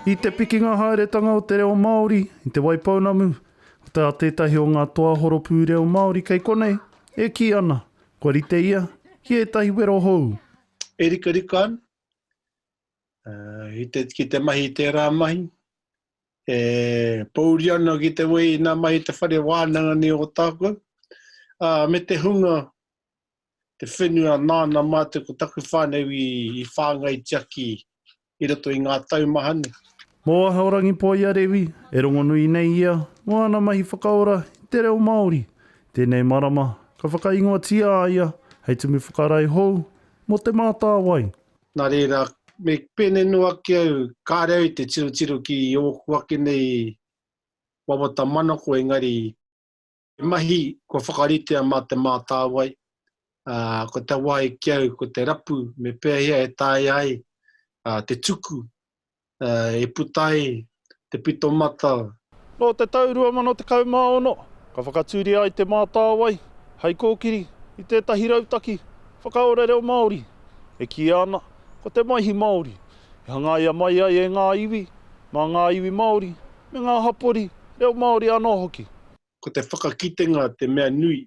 I te pikinga haeretanga o te reo Māori i Te Waipounamu, ko tā tētahi o ngā toa horopū reo Māori kei konei e kī ana, kua rite ia ki ētahi wero hou. E rikarika ana i te, ki te mahi i tērā mahi, e pōuri ana ki te wai nā mahi te whare wānanga nei o tākou, ā, me te hunga te whenua nāna mātou ko taku whānau i whāngai tiaki i roto i ngā tau maha nei. Mō Ahorangi Poia Rewi, e rongonui nei ia mō āna mahi whakaora i te reo Māori. Tēnei marama, ka whakaingoatia a ia hei tumu whakarae hou mō Te Mātāwai. Nā reira, me pēnei noa ake au, kāre au i te tirotiro ki ōku ake nei wawata manako engari He mahi kua whakaritea mā Te Mātāwai, ā, ko te wāhi ki au ko te rapu me pēhea e taea ai te tuku e puta ai te pito mata. Nō te tau 2016, ka whakatūria ai Te Mātāwai hei kōkiri i tētahi rautaki whakaora reo Māori e kīia ana ko te Maihi Māori, i hangaia mai ai e ngā iwi, mā ngā iwi Māori me ngā hapori reo Māori anō hoki. Ko te whakakitenga te mea nui.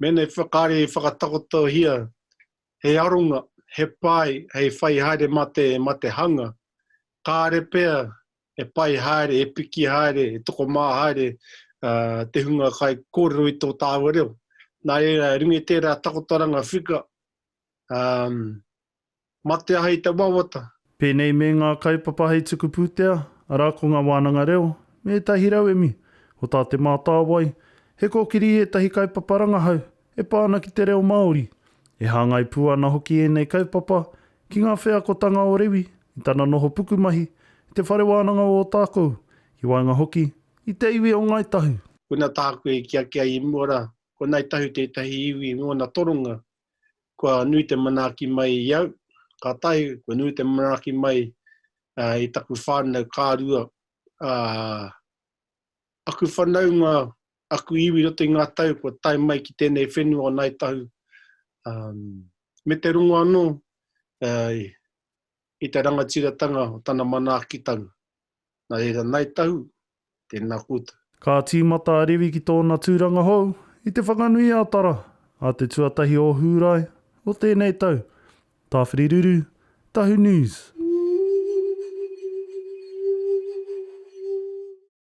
Mēnā i whakaari i whakatakotohia he aronga, he pae hei whai haere mā te, mā te hanga, kāre pea e pai haere, e piki haere, e tokomā haere te hunga kai kōrero i tō tāua reo. Nā reira, i runga i tērā takotoranga whika, um, Mā te aha i te wawata? Pēnei me ngā kaupapa hei tuku pūtea, arā ko ngā wānanga reo, me ētahi rauemi. Ko tā Te Mātāwai, he kōkiri i ētahi kaupapa rangahau e pā ana ki te reo Māori. E hāngai pū ana hoki ēnei kaupapa ki ngā wheakotanga o Rewi i tana noho pukumahi i Te Whare Wānanga o Ōtākou, ki waenga hoki i te iwi o Ngāi Tahu. Koina tāku e kī ake ai i mua rā, ko Ngāi Tahu tētahi iwi me ōna toronga kua nui te manaaki mai i au, ka tahi, kua nui te manaaki mai i taku whānau ka rua, aku whanaunga, aku iwi i roto i ngā tau kua tae mai ki tēnei whenua o Ngāi Tahu, me te rongo anō i te rangatiratanga o tana manaakitanga. Nā reira, Ngāi Tahu, tēnā koutou. Ka tīmata a Rewi ki tōna tūranga hou i Te Whanganui-a-Tara ā te tuatahi o Hūrae o tēnei tau. Tāwhiri Ruru, Tahu News.